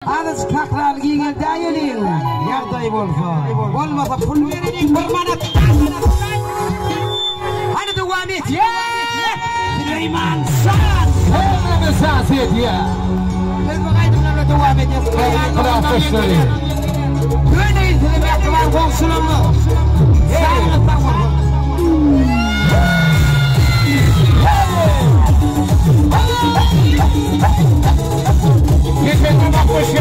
Azajyk sakraly giňeldäýeliň, ýagdaý bolsa. Bolmasa pul bereliň bir manat. Hany dowam etýär. Süleýman saz. Hemmemiz saz edýär. Biz bu aýdymlarla dowam edýäs. Klasdaşlary. Döneýin size mähriban goňşularymyz. Sagyňyz sag bolsun. Geçen gün hoş geldin.